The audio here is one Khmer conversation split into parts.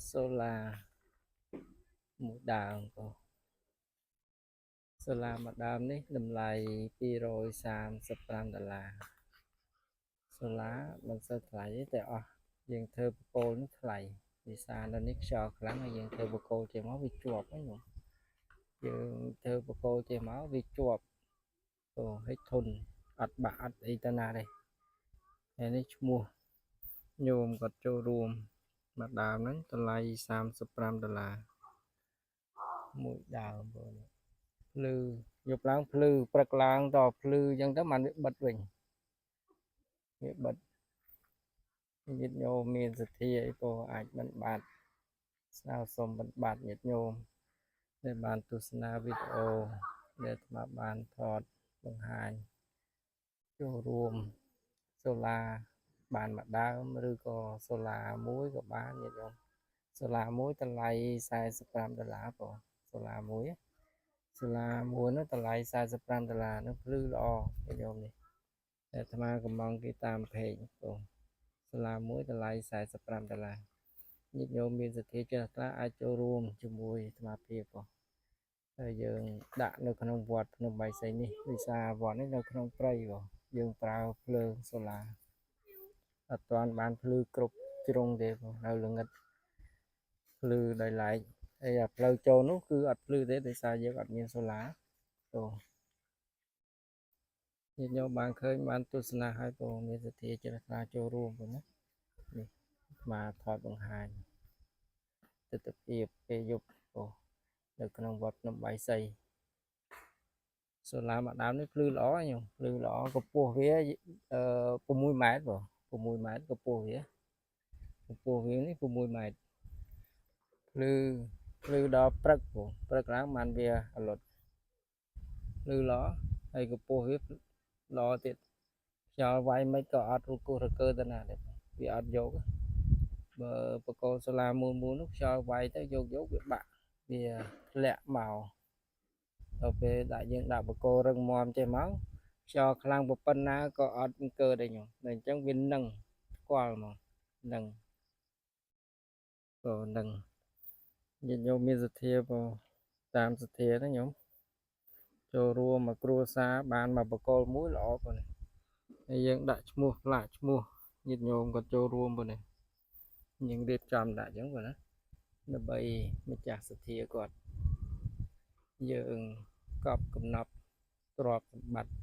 សូឡាមួយដើមបងសូឡាមួយដើមនេះតម្លៃ235ដុល្លារសូឡាមិនសូវថ្លៃទេតែអស់យើងធ្វើបកគោលនេះថ្លៃវិសានៅនេះខ្យល់ខ្លាំងហើយយើងធ្វើបកគោលចេះមកវាជាប់ហ្នឹងយើងធ្វើបកគោលចេះមកវាជាប់អូហើយធន់អត់បាក់អត់អីទៅណាទេហើយនេះឈ្មោះញោមគាត់ចូលរួមមួយដើមហ្នឹងតម្លៃ35ដុល្លារមួយដើមបងភ្លឺយប់ឡើងភ្លឺព្រឹកឡើងតភ្លឺអញ្ចឹងទៅបានវាបិទវិញវាបិទញាតិញោមមានសទ្ធាអីក៏អាចមិនបាត់ស្នើសុំមិនបាត់ញាតិញោមដែលបានទស្សនាវីដេអូដែលអាត្មាបានថតបង្ហាញចូលរួមសូឡាបានមួយដើមឬក៏សូឡាមួយក៏បានញាតិញោមសូឡាមួយតម្លៃ45ដុល្លារបងសូឡាមួយសូឡាមួយនោះតម្លៃ45ដុល្លារនោះភ្លឺល្អញាតិញោមនេះតែអាត្មាកំងគេតាម page បងសូឡាមួយតម្លៃ45ដុល្លារញាតិញោមមានសទ្ធាជ្រះថ្លាអាចចូលរួមជាមួយអាត្មាភាពបងហើយយើងដាក់នៅក្នុងវត្តភ្នំបៃសីនេះវិសាវត្តនេះនៅក្នុងព្រៃបងយើងប្រើភ្លើងសូឡាអត់ទាន់បានភ្លឺគ្រប់ជ្រុងទេបងនៅល្ងិតភ្លឺដោយឡែកហើយអាផ្លូវចូលនោះគឺអត់ភ្លឺទេដោយសារយើងអត់មានសូឡាបងញាតិញោមបានឃើញបានទស្សនាហើយបងមានសទ្ធាជ្រះថ្លាចូលរួមបងណានេះអាត្មាថតបង្ហាញទស្សនភាពពេលយប់បងនៅក្នុងវត្តភ្នំបៃសីសូឡាមួយដើមនេះភ្លឺល្អញោមភ្លឺល្អកម្ពស់វាអឺ6ម៉ែត្របង6ម៉ែត្រកម្ពស់វាកម្ពស់វានេះ6ម៉ែត្រភ្លឺភ្លឺដល់ព្រឹកបងព្រឹកឡើងបានវាអលត់ភ្លឺល្អហើយកម្ពស់វាល្អទៀតខ្យល់វាយមិនក៏អត់រគោះរកើទៅណាទេវាអត់យកបើបកគោសូឡាមូលមូលនោះខ្យល់វាយទៅយកយកវាបាក់វាធ្លាក់មកដល់ពេលដាក់យើងដាក់បកគោរឹងមាំចេះមកខ្យល់ខ្លាំងប៉ុណ្ណាក៏អត់កើតដែរញោមតែអញ្ចឹងវានឹងស្គាល់មកនឹងក៏នឹងញាតិញោមមានសទ្ធាបងតាមសទ្ធាណាញោមចូលរួមមកគ្រួសារបានមកបកគលមួយល្អបងហើយយើងដាក់ឈ្មោះផ្លាកឈ្មោះញាតិញោមក៏ចូលរួមបងនេះយើងរៀបចំដាក់អញ្ចឹងបងណាដើម្បីម្ចាស់សទ្ធាគាត់យើងកប់កំណប់ទ្រព្យសម្បត្តិ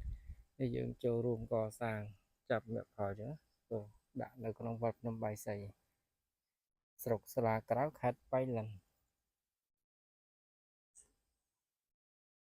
ដែលយើងចូលរួមកសាងចាប់មគ្គផលអញ្ចឹងបងដាក់នៅក្នុងវត្តភ្នំបៃសីស្រុកស្លាក្រៅខេត្តបៃលិន។